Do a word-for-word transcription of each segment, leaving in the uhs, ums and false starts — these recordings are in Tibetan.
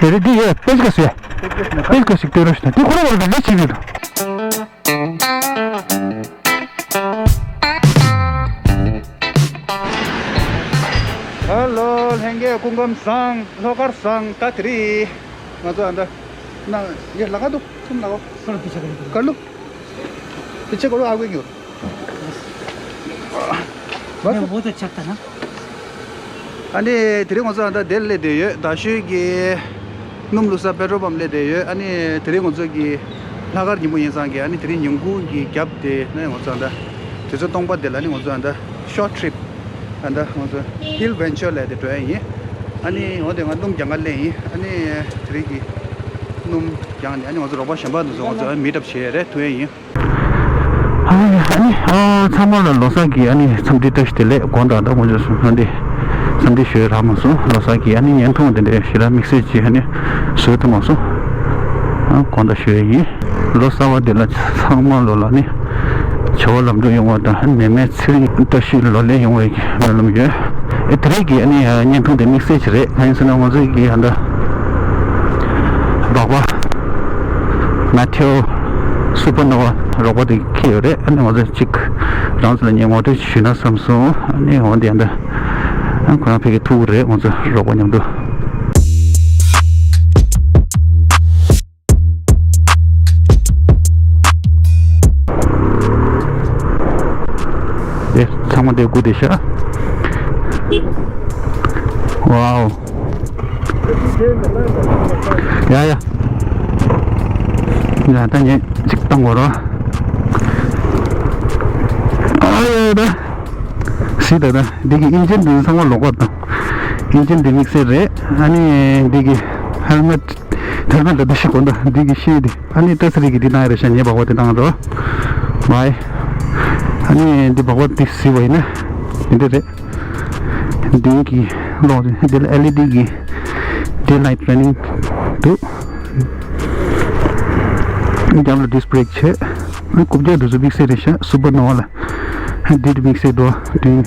དེ་རེད། འདི་ཡོད། པེ་ཅི་ཀ་སི་ཡོད། པེ་ཅི་ཀ་སི་ཞིག་སྟོན་རོགས་ཞུ་དང་། འདི་ཁོ་རང་བར་ལ་ལས་བྱེད་ཀྱི་འདུག་ཧ་ལོ། ལྷན་རྒྱས་སྐུ་ཁམས་བཟང་། ལྷོ་ཁར་བཟང་། ད་དེ་རིང་ང་ཚོ་ཨ་འདྲ་ན་ཡ་ལ་ཁ་འདུག་སུམ་ལ་གོ་སོ་ལ་པི་ཆ་ག་རུ་ག་ལུ། དེ་ཆེ་གོ་རུ་ཨ་གོ་གྱུར། ནས་འོ་ད་ཆགས་ད་ན། ཨ་ནི་དེ་རིང་ང་ཚོ་ཨ་ད་དེར་སླེབས་བསྡད་ཡོད། རྡ་ཤོད་ཀྱི་སྣུམ་བླུག་ས་པེ་ཊྲོལ་པམ་སླེབས་བསྡད་ཡོད། ཨ་ནི་དེ་རིང་ང་ཚོ་གི་ལྷག་དཀར་ཉིན་མོ་ཡིན་ཙང་གི་ཨ་ནི་དེ་རིང་ཉིན་གུང་གི་རྒྱབ་དེ་ནས་ང་ཚོ་ཨ་ད་དུས་ཚོད་སྟོང་པ་དེ་ལ་ཨ་ནི་ང་ཚོ་ཨ་ད་ཤོར་ཊི་རིབ། ཨ་ད་ང་ཚོ་ཧིལ་ཝེན་ཅར་ལབ་དེ་འགྲོ་ཡ་ཡིན། ཨ་ནི་འོ་དེ་ང་སྣུམ་རྒྱག་ག་སླེབས་ཡིན། ཨ་ནི་དེ་རིང་གི་སྣུམ་རྒྱག་ནས་ཨ་ནི་ང་ཚོ་རོགས་པ་གཞན་པ་དེ་ཚོ་ང་ཚོ་མིཊ་ཨབ་བྱེད་ཡ་རེད། ཐུག་ཡ་ཡིན། ཨ་ནི་ཨ་ནི་ཨ་ཚང་མ་ལ་ལོ་གསར་གྱི་ཨ་ནི་འཚམས་འདྲི་བཀྲ་ཤིས་བདེ་ལེགས། དགོངས་དག་ད་དགོངས་བྱ་སོང་ཨ་འདི་འཚམས་འདྲི་ཞུ་ཡ་རག་མ་སོང་། ལོ་གསར་གྱི་ཨ་ནི་བརྙན་ཐུང་དེ་འདྲའི་ཞེ་དྲག་དམིགས་བསལ་ཅིག་ཨ་ནི་བཟོ་ཐུབ་མ་སོང་། ཨ་དགོངས་དག་ཞུ་ཡ་ཡིན། ལོ་གསར་བ་འདི་ལ་ཚང་མ་ལོ་ལ་ནི་བྱ་བ་ལམ་འགྲོ་ཡོང་བ་དང་ནད་མེད་ཚེ་རིང་བཀྲ་ཤིས་ལོ་ལེགས་ཡོང་བའི་སྨོན་ལམ་ཡོད། ཨེ་དེ་རིང་གི་ཨ་ནི་བརྙན་ཐུང་དེ་དམིགས་བསལ་ཅིག་རེད། གང་ཡིན་ཟེར་ན་ང་ཚོའི་གི་ཨ་འདྲ་སྦག་སྦག་མེ་ཊེའོ་སུ་པར་ནོ་བ་རོགས་པ་དེ་འཁྱེར་ཡོད་རེད། ཨ་ནི་ང་ཚོ་གཅིག་རང་ཚོ་ལ་ངས་ངོ་སྤྲོད་ཞུས་ན་བསམ་སོང་། ཨ་ནི་འོ་འདི་ཨ་འདྲ་ཨ་ཁོ་རང་ཕ་གི་ཐུག་གི་རེད། ང་ཚོ་རོགས་པ་མཉམ་དུ། དེ་ཚང་མ་དེ་སྒུག་བསྡད་ཤག་ཝའོ། ཡ་ཡ། ཡ་ད་ངས་གཅིག་བཏང་དགོས་རོགས། ཨ་ཡ་ད། སི་ད་ད་འདི་གི་ཨིན་ཇིན་འདི་ཚང་མ་ལོག་པ་དང་། ཨིན་ཇིན་འདི་དམིགས་བསལ་རེད། ཨ་ནི་འདི་གི་ཧེལ་མེཊ། ཧེལ་མེཊ་ལ་འདི་ཞིག་གོ་འདུག་འདི་གི་ཤེལ་འདི། ཨ་ནི་ཏྲ་ཚ་རིག་གི་འདི་བཏང་ཡ་རེད་ཤག་ངས་སྦག་སྦག་འདི་བཏང་རོགས། བའི། ཨ་ནི་འདི་སྦག་སྦག་འདི་གཟིགས་པ་ཡིན་ན་འདི་འདྲ་རེད། མདུན་གྱི་གློག་འདི་ལ་ཨེལ་ཨི་ཌི་གི་ཌེ་ལའིཊ་རན་ནིང་འདུག་རྒྱབ་ལ་ཌིསི་བྷེ་རེག་བྱས། ཨ་རྐུབ་བཀྱག་འདི་ཚོ་དམིགས་བསལ་རེད་ཤག་སུ་པར་ནོ་བ་ལ། འདི་དམིགས་བསལ་འདུག་མདུན།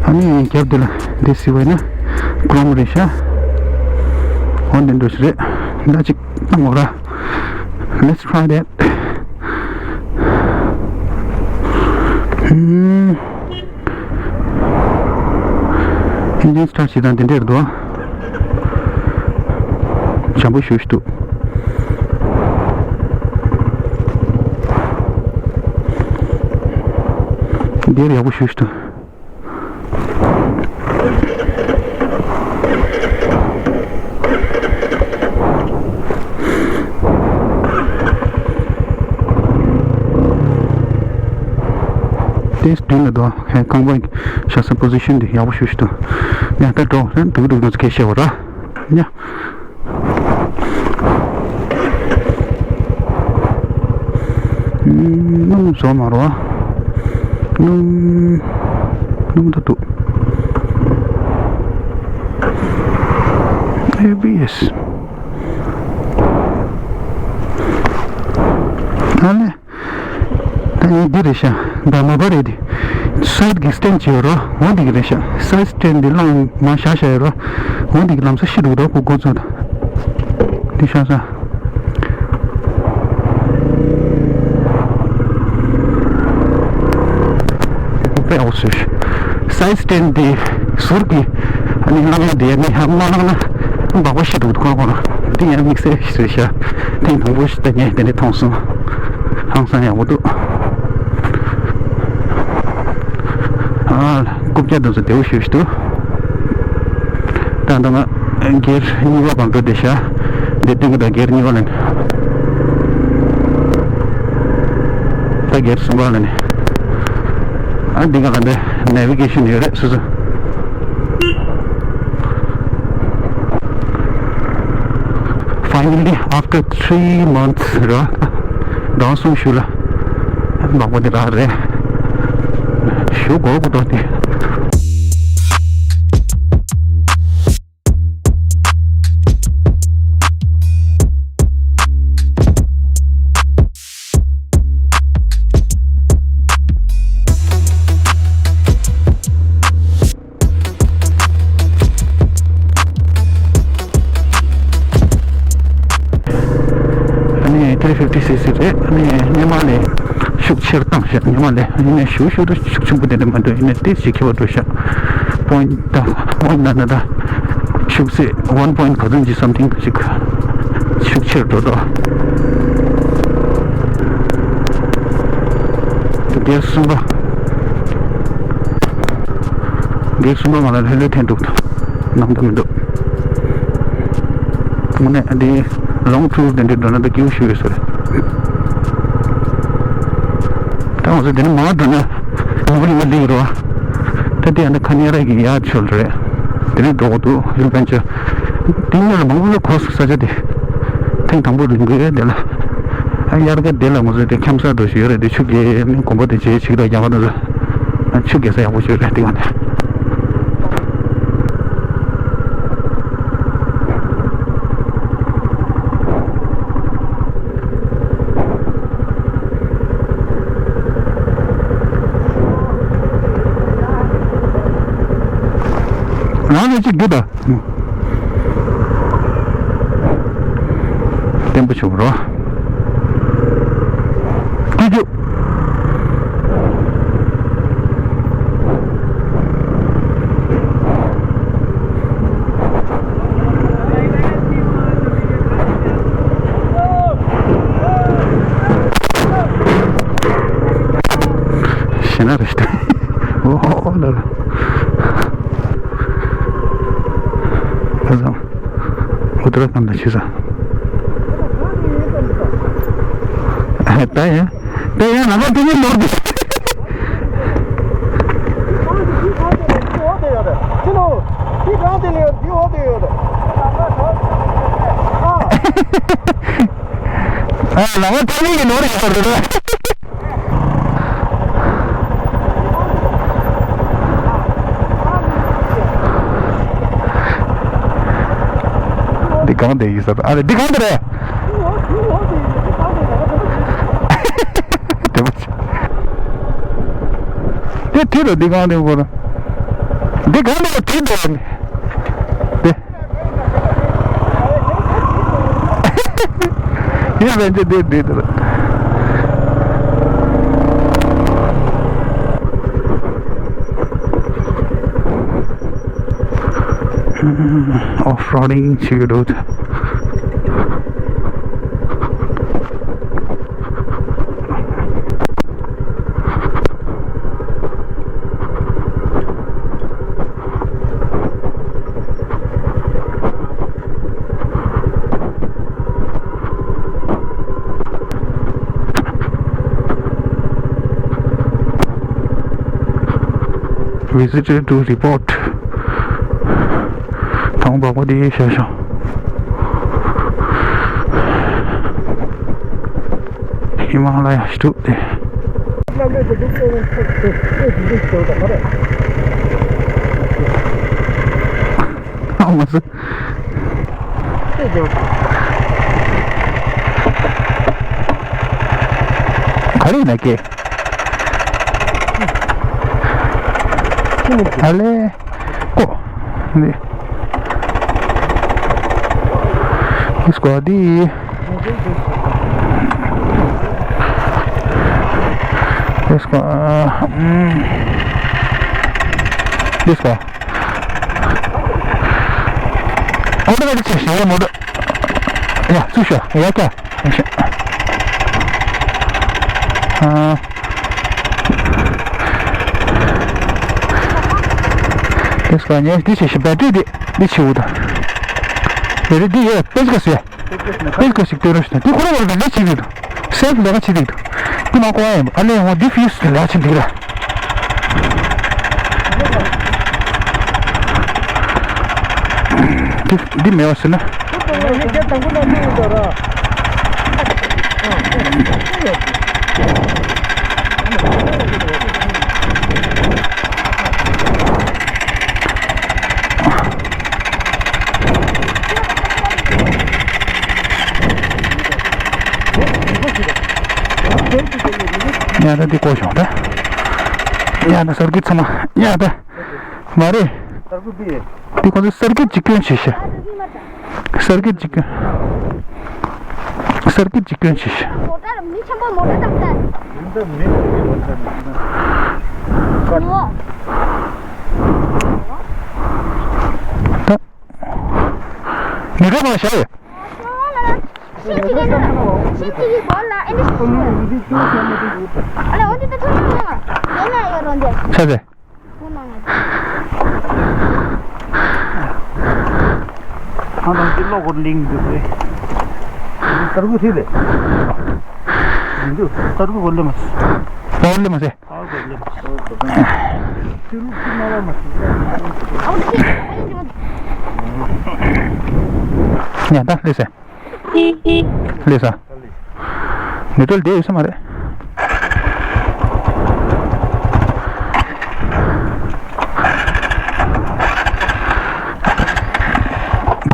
ཨ་ནི་རྒྱབ་འདི་ལ་འདི་གཟིགས་པ་ཡིན་ན་ཀོ་རོམ་རེད་ཤག་འོ་འདི་འདྲ་ཞིག་རེད། ད་ཅིག་བཏང་བ་ར། Let's try that. ཨུམ། ཨིན་ཇིན་སི་ཊར་ཊི་བྱེད་སྟངས་འདི་འདྲ་རེད་འདུག་འཇམ་པོ་ཞེ་པོ་ཞིག་འདུག་འདིར་ཡག་པོ་ཞེ་པོ་ཞིག་འདུག་དེ་མདུན་ལ་འདུག་ཧེ་རྐང་པ་བཞག་ས་པོ་ཟི་ཤན་འདི་ཡག་པོ་ཞེ་པོ་ཞིག་འདུག་ཡང་ད་འགྲོ་ཧེ་འདུག་འདུག་ང་ཚོ་སྐད་བཤད་པ་ར་ཉ། སྣུམ་བཟོ་མ་རོ། སྣུམ། སྣུམ་ད་འདུག་ཨེ་བི་ཨེས། ཨ་ལེ། ད་ངས་འདི་རེད་ཤག་ད་མ་པ་རེད་དེ། སའིཌ་གི་སི་ཊེན་ཌི་ཅིག་ཡོད་རོ། འོ་འདི་གི་རེད་ཤག་སའིཌ་སི་ཊེན་ཌི་འདི་བླངས་མར་བཞག་བཞག་ཡོད་རོ། འོ་འདི་གི་ལམ་སང་ཤི་འདུག་ད་ཁོ་འགོ་ཚུགས་ད། འདི་ཤ་ས། དཔེ་ཡག་པོ་བཟོས་ཤག་སའིཌ་སི་ཊེན་ཌི་འདི་ཟུར་གི་ཨ་ནི་བླངས་ཡ་དེ་ནི་ཧ་མ་བླངས་ན་སྦག་སྦག་ཤི་འདུག་ཁོ་རང་ཁོ་རང་འདི་ཡང་དམིགས་བསལ་ཞིག་རེད་ཤག་ཐེངས་དང་པོ་ཞིག་ད་ངས་དེ་འདྲ་མཐོང་སོང་། ཧང་སང་ཡག་པོ་འདུག་ཨ་རྐུབ་བཀྱག་འདི་ཚོ་བདེ་པོ་ཞེ་པོ་ཞིག་འདུག་ད་ལྟ་ང་སྒེར་གཉིས་པ་བང་འགྲོ་བསྡད་ཤག་འདི་སྟེང་གི་ད་སྒེར་གཉིས་པ་ལ་ནི། ད་སྒེར་གསུམ་པ་ལ་ནི། ཨ་འདི་ག་ལ་འདི་ནེ་བི་གེ་ཤན་ཡོད་རེད་སོ་སོ། Finally, after three months ར། ཟླ་བ་གསུམ་ཞུ་ལ། ལག་པ་འདི་རག་རེད། ཞུ་དགོས་དགོས་ཏོ་དེ། ཕིབ་ཊི་སི་སི་རེད། ཨ་ནི་སྔོན་མ་ལས་ཤུགས་ཆེར་བཏང་ཤག་སྔོན་མ་ལས། ཡིན་ནའི་ཞུ་ཞུ་དུ་ཤུགས་ཆེན་པོ་དེ་འདྲ་མ་འདུག་ཡིན་ནའི་ཏོག་ཙམ་ཁྱད་པར་འགྲོ་ཤག་པོ་ཡིན་ད། པོ་ཡིན་ད་ན་ད། ཤུགས་ཚད་ཝན་པོ་ཡིན་ག་ཚོད་ཅིག་སམ་ཐིང་ཅིག་ཤུགས་ཆེར་འགྲོ་འདུག་སྒེར་གསུམ་པ། སྒེར་གསུམ་པ་མ་ལ་ལྷོད་ལྷོད་འཐེན་འདུག་ནམ་དུ་མི་འདུག་དངོས་གནས་འདི་ལོང་ཊུར་དེ་འདྲའི་འགྲོ་ན་ད་སྐྱིད་པོ་ཞིག་ཡོད་ས་རེད། ད་ང་ཚོ་འདི་ནས་མར་འགྲོ་ན་ནོར་བུ་གླིང་ག་འདི་ཡོད་རེད་བ། ད་འདི་ཡང་ན་ཁ་ཉེ་ར་གི་ཡར་ཆོལ་རེད། དེ་ནས་འགྲོ་དགོས་འདུག་ཡུལ་དཔོན་ཆོས། འདི་ཉིད་ལ་མང་པོ་ལ་གོ་སོང་ས་ཆ་དེ། ཐེངས་དང་པོ་རིང་པོ་ཡོད་དེ་ལ། ཨ་དབྱར་ཁ་དེ་ལ་ང་ཚོ་དེ་ཁྱམས་ས་འགྲོ་ཞིག་ཡོད་རེད། དེ་ཆུ་རྐྱལ་ནི་དགོན་པ་དེ་བྱེད་ཞིག་ད་རྒྱ་གར་ནང་ལ། ཆུ་རྐྱལ་ས་ཡག་པོ་ཞིག་རེད་དེ་ག་ནས། རང་ལས་ཅིག་རྒྱུ་ད། བརྟན་པོ་བྱུང་རོགས། ཀྱི་ཀྱུ། ཤེས་ན་རེ་ཞིག་ད། ཨོ་ཨོ་ཨོ་ལ་ལ། ཁ་སང་ཨུ་ཏྲ་ཁན་ད་ཆི་ས། ད་ཡང་། དེ་ཡང་ལམ་ཁ་དེ་ནས་ནོར་འདུག་ཨ་ལམ་ཁ་དེ་ནས་ནོར་ཡོད་པ་རེད། འདི་གང་དེ་ཡིན་ས། ཨ་རེ་འདི་གང་དེ་རེད། དེ་མ་དེ་དེ་རུ་འདི་གང་དེ་གོ་ན། འདི་གང་དེ་དེ་འདྲ་དེ། ཡ་བན་ཅི་འདི་འདི་དེ་རུ། Off-roading བྱེད་ཀྱི་འདུག Visitor to report. ཐང་པགས་པ་དེ་ཤ་ཤ། ཧི་མ་ལ་ཡ་ཞི་ཀྲུག་དེ། ཨ་མ་སི། ག་རེ་ཡིན་ན་ཀེ། ཨ་ལེ། ཀོ། ནི། ཨིས་ཀོ་དི། ཨིས་ཀོ། ཨིས་ཀོ། ཨོ་ཏོ་མེ་ཊིག་ཆེ་ཞེ་མོ་འདུག་ཡ་ཚུགས་ཤོག་ཡ་ཀྱ། ཨ། དེ་སྐོར་ངས་འདི་བྱས་ཤིག་བེ་ཊི་རི་འདི་འདི་བྱེད་འུ་ད། བེ་ཊི་རི་འདི་ཡོད་པེ་ཅི་ཀ་སི་ཡོད། པེ་ཅི་ཀ་སི་ཞིག་སྟོན་རོགས་ཞུ་ན་འདི་ཁོ་རང་བར་ལས་བྱེད་ཀྱི་འདུག་སེལ་ཕི་ལས་ཀ་བྱེད་ཀྱི་འདུག་འདི་མ་གོ་བ་ཡིན་པ་ཨ་ལས་འོ་འདི་ཕིའུ་སི་ལས་བྱེད་འདུག་ར། འདི་འདི་མེད་པ་ཟེར་ན། ཡ་ད་འདི་བཀོལ་ཤོག་ད། ཡ་ད་སར་ཀིཊ་ཚང་མ་ཡ་ད། མ་རེད། འདི་ཁོ་ཚོ་སར་ཀིཊ་གཅིག་སྐྱོན་བྱས་ཤག་སར་ཀིཊ་གཅིག་སྐྱོན། ཚར་གི་གཅིག་སྐྱོན་ཆེ་ཤོས། མོ་ཊ་མི་ཆེན་པོ་མོ་ཊ་བཏང་ས། མི་འདུག་མི་འདུག་མི་འདུག་ད། མི་འགྲོ་མ་བྱ་ཡོད། ཆ་ཚེ། ཁང་དང་ཅི་ལོག་གོ་ལིང་འདུག་རེད། ཏར་གུ་ཐིག་ལེ། འདུག་ཏར་གུ་གོ་ལེ་མ་སི། གོ་ལེ་མ་སི། ཨ་གོ་ལེ་མ་སི། ཏི་རུ་ཏི་མ་བ་མ་སི། ཉ་ད་ལེ་སི། ལེ་ས། ནུ་ཏོལ་དེ་ཡོད་ས་མ་རེད།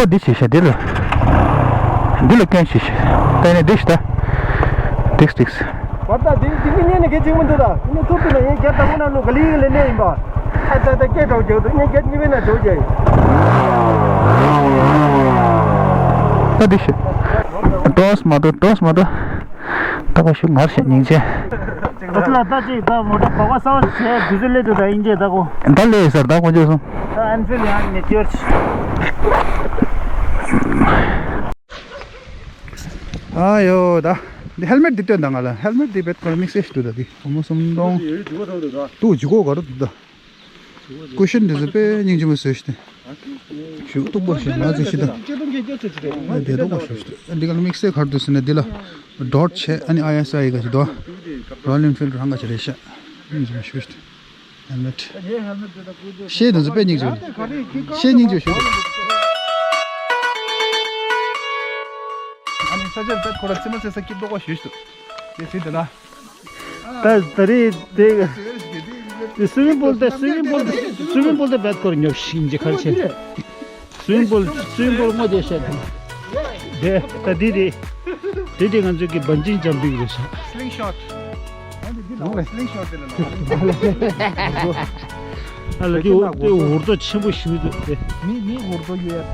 པོ་འདི་ཞིག་ཤ་འདི་ལ། འདི་ལ་སྐྱོན་ཞིག་ཤ། ད་ནི་འདི་ཞིག་ད། ཏིགས་ཏིགས། བར་ད་འདི་འདི་མི་ཉན་ནི་གལ་ཆེན་མི་འདུག་ད། ངས་ཐུབ་ཐུབ་ན་ངས་རྒྱ་དང་པོ་ན་ལོ་ག་ལི་ག་ལི་ནས་ཡིན་པ། ད་ད་ད་སྐད་གྲགས་རྒྱུ་འདུག་ངས་རྒྱ་གཉིས་པའི་ན་འཇོག་རྒྱ་ཡིན། ད་འདི་ཞིག་ཏོས་མ་ཏོ་ཏོས་མ་ཏོ། ད་ག་ཤུགས་ངར་ཞིག་སྙིང་རྗེ། ཨ་ཙི་ལ་ད་ཅིག་ད་མོ་ཊ་བག་བ་ས་བ་བྱས་དུས་ཚོད་སླེབས་འདུག་ད་ཨིན་ཇི་ད་གོ། ད་ལས་སར་ད་གོ་འཇོག་སོང་། ད་ཨན་ཕིལ་ཡང་ནས་སྐྱོར་ཆི། ཨ་ཡོ་ད། འདི་ཧེལ་མེཊ་འདི་སྟོན་དང་ང་ལ་ཧེལ་མེཊ་འདི་བེད་ཁོ་ན་དམིགས་བསལ་ཞིག་འདུག་ད་འདི་སྒོར་མོ་སུམ་སྟོང་། འདུག་ཇི་གོ་ག་རུ་འདུག་ད། ཀུ་ཤན་འདི་ཚོ་དཔེ་སྙིང་རྗེ་མོ་བཟོས་ཤིག་ཏེ། ཞུ་གཏུག་པོ་ཞིག་མ་བཟོས་ཤིག་ཏེ། དེ་དོག་པོ་ཞིག་ཏེ། འདི་ག་ལ་དམིགས་བསལ་ག་རེ་འདུག་ཟེར་ན་འདི་ལ་ཌོཊ་བྱས་ཨ་ནི་ཨའི་ཨེས་ཨའི་ག་ཞིག་འདུག Royal Enfield་རང་ག་ཞིག་རེད་ཤག་སྙིང་རྗེ་མོ་ཞིག་ཏེ། ཧེལ་མེཊ། ཤེས་དོན་ཚོ་དཔེ་སྙིང་རྗེ། ཤེས་སྙིང་རྗེ་ཞིག་ཏེ། ཨ་ནི་ས་ཆར་དཔེ་ཁོ་ར་རྩེད་མོ་རྩེ་ས་སྐྱིད་དོག་པོ་ཞིག་ཏེ། དེ་ཟིན་དེ་ན། ད་ད་རེས་དེ་དེ་སུ་མིང་པུལ་དེ་སུ་མིང་པུལ་དེ་སུ་མིང་པུལ་དེ་བེད་ཁོར་ཉོབ་ཤིང་ཇི་ཁར་ཆེ། སུ་མིང་པུལ་སུ་མིང་པུལ་ངོ་དེ་བཤད་དེ། དེ་ད་དེ་དེ་དེ་དེ་ང་ཚོ་གི་བན་ཇིང་ཇམ་པིང་རེད་ཤག Slingshot. Slingshot དེ་ལ་Slingshot་དེ་ལ་ལ། ཨ་ལ་དེ་འུར་དེ་འུར་རྡོ་ཆེན་པོ་ཞིག་འདུག་དེ། མི་མི་འུར་རྡོ་ཡོད་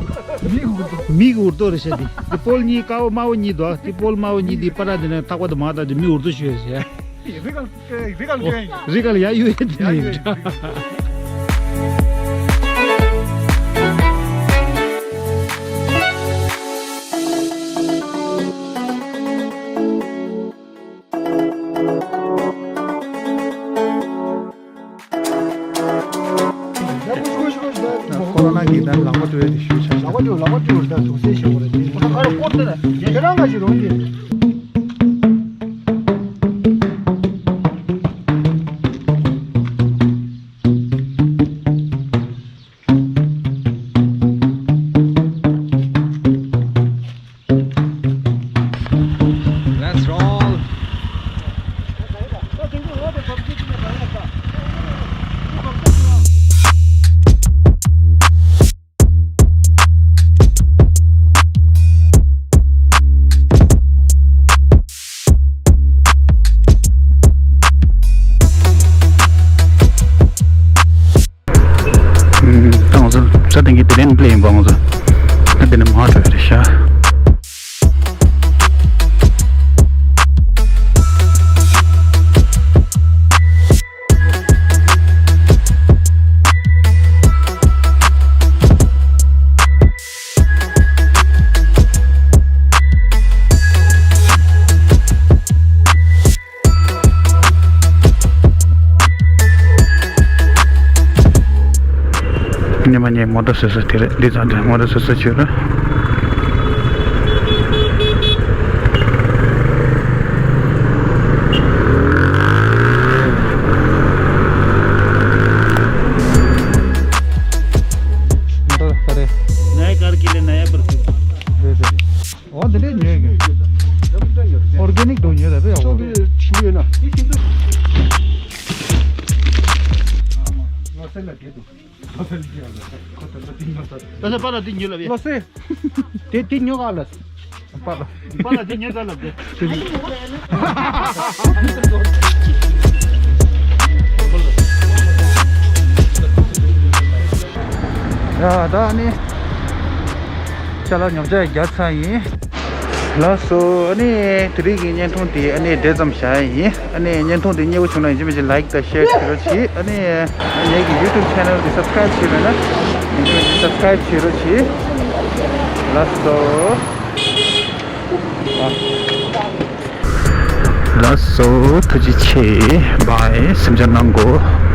ཡ། མི་འུར་རྡོ། མིག་འུར་རྡོ་རེད་ཤག་དེ། དེ་པོལ་གཉིས་དཀར་པོ་དམར་པོ་གཉིས་འདུག་དེ་པོལ་དམར་པོ་གཉིས་དེ་པ་ར་དེ་ནས་ཐག་པ་དེ་མ་ཐག་དེ་མི་འུར་རྡོ་ཞིག་ཡོད་ཤག་རི་ག་རི་ག་ལ་ཡ་ཡོད་དེ་ནས་ཡོད། ཁོ་རོ་ན་གི་ད་ལག་པ་བཀྲུ་ཡ་དེ་ཞུ་ཆ་ལག་པ་བཀྲུ་ལག་པ་བཀྲུ་ད་དུག་སེལ་ཞེ་པོ་རེད་དེ། ཁོ་ན་ཁ་རུ་བསྐོར་ཏེ་ན་ཁྱེད་རང་ག་ཞིག་རོང་གི། Let's roll. ད་ང་ཚོ་ས་སྟེང་གི་དེ་ནས་སླེབས་ཡིན་པ། ང་ཚོ་ད་དེ་ནས་མར་འགྲོ་ཡ་རེད་ཤག་ཉི་མ་ཉལ་མོ་ཊ་བཟོ་ས་དེ་རེད། འདི་ཚང་དེ་མོ་ཊ་བཟོ་ས་བྱོས་ར། མོ་ཊ་ག་རེ། नया कार के लिए नया परफ्यूम। རེད་རེད། འོ་དེ་འདྲས་ཉོས་ཀྱི། ཨོར་གེ་ནིག་དུ་ཉོས་ད་དཔེ་ཡག་པོ་རེད། ད་ས་པ་ལ་འདི་ཉོས་ལབ་ཡ། ལོ་སེ། དེ་དེ་ཉོ་ག་ལ། པ་ལ། པ་ལ་འདི་ཉོས་ད་ལབ་དེ། ཡ་ད་ནི། ཅ་ལག་ཉོ་ཆ་རྒྱག་ཚར་ཡིན། ལགས་སོ། ཨ་ནི་དེ་རིང་གི་བརྙན་ཐུང་དེ་ཨ་ནི་དེ་ཙམ་བཞག་ཡ་ཡིན། ཨ་ནི་བརྙན་ཐུང་དེ་མཉེས་པོ་བྱུང་ན་ཡིན་གཅིག་མིན་གཅིག་ལའིཀ་དང་ཤེར་བྱེད་རོགས་གྱིས། ཨ་ནི་ངེད་ཀྱི་ཡུ་ཊུབ་ཆེ་ནལ་དེ་སབ་སི་ཀ་རེབ་བྱས་མེད་ན་ཡིན་གཅིག་མིན་གཅིག་སབ་སི་ཀ་རེབ་བྱེད་རོགས་གྱིས། ལགས་སོ། ལགས་སོ། ཐུགས་རྗེ་ཆེ། བཱའི། སེམས་ཆུང་གནང་གོ།